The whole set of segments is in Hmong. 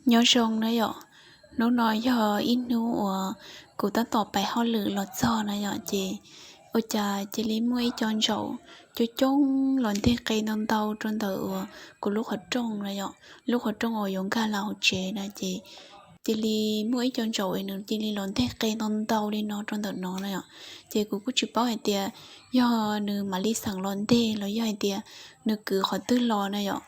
Nyob zoo na yom, hnub no yog ib hnub uas kuv tab tom pais hauj lwm los txog na yom, ces ua cas cia li muaj ib co ntsaum coob coob los nteg qe ntau ntau rau ntawm uas kuv lub qhov rooj na yom, lub qhov rooj uas yuav nkag los hauv tsev na ces cia li muaj ib co ntsaum es nws cia li los nteg qe ntau ntau li no rau ntawm no na yom. Ces kuv kuj tsis paub hais tias yog nws mam li xeem los nteg los yog hais tias nws kwv qhov twg los na yom.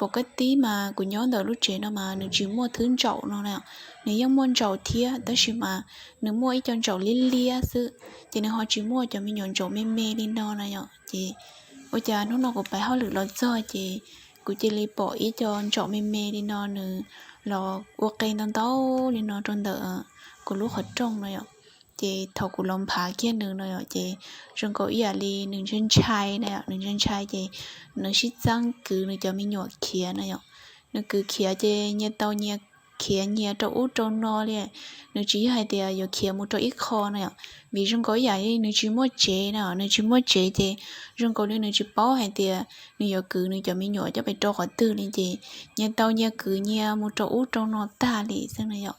Pom kaj tib mas kuv nyob ntawm lub tsev no mas nws tsis muaj thwb ntsaum no na, nws yeej muaj ntsaum thiab tab sis mas nws muaj ib co ntsaum liab liab xwb, ces nws ho tsis muaj cov me nyuam ntsaum me me li no na yom. Ces ua cas hnub no kuv pais hauj lwm los txog ces kuv cia li pom ib co ntsaum me me li no nws los ua qe ntau ntau li no rau ntawm kuv lub qhov rooj no yom. Ces thaum kuv los nphav kiag nws no yom, ces zoo nkaus ib yam li nws ntshai ntshai na yom, nws ntshai ntshai ces nws sib txeeb kwv nws cov me nyuam khiav na yom. Nws kwv khiav ces nyias tau nyias khiav nyias rau ub rau no li. Nws tsis yog hais tias yuav khiav mus rau ib qho na yom, vim zoo nkaus ib yam li nws tsis muaj tsev na, nws tsis muaj tsev ces zoo nkaus li nws tsis paub hais tias nws yuav kwv nws cov me nyuam coj pes rau qhov twg li ces nyias tau nyias kwv nyias mus rau ub rau no tag li xwb na yom.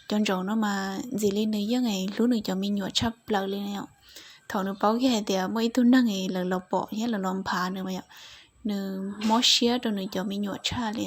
Cov ntsaum no mas ntxim li nws yeej hlub nws cov me nyuam tshaj plaws li na yom. Thaum nws paub kiag hais tias muaj ib tug neeg lawv los pom thiab lawv los nphav nws mas yom, nws mob siab rau nws cov me nyuam tshaj li.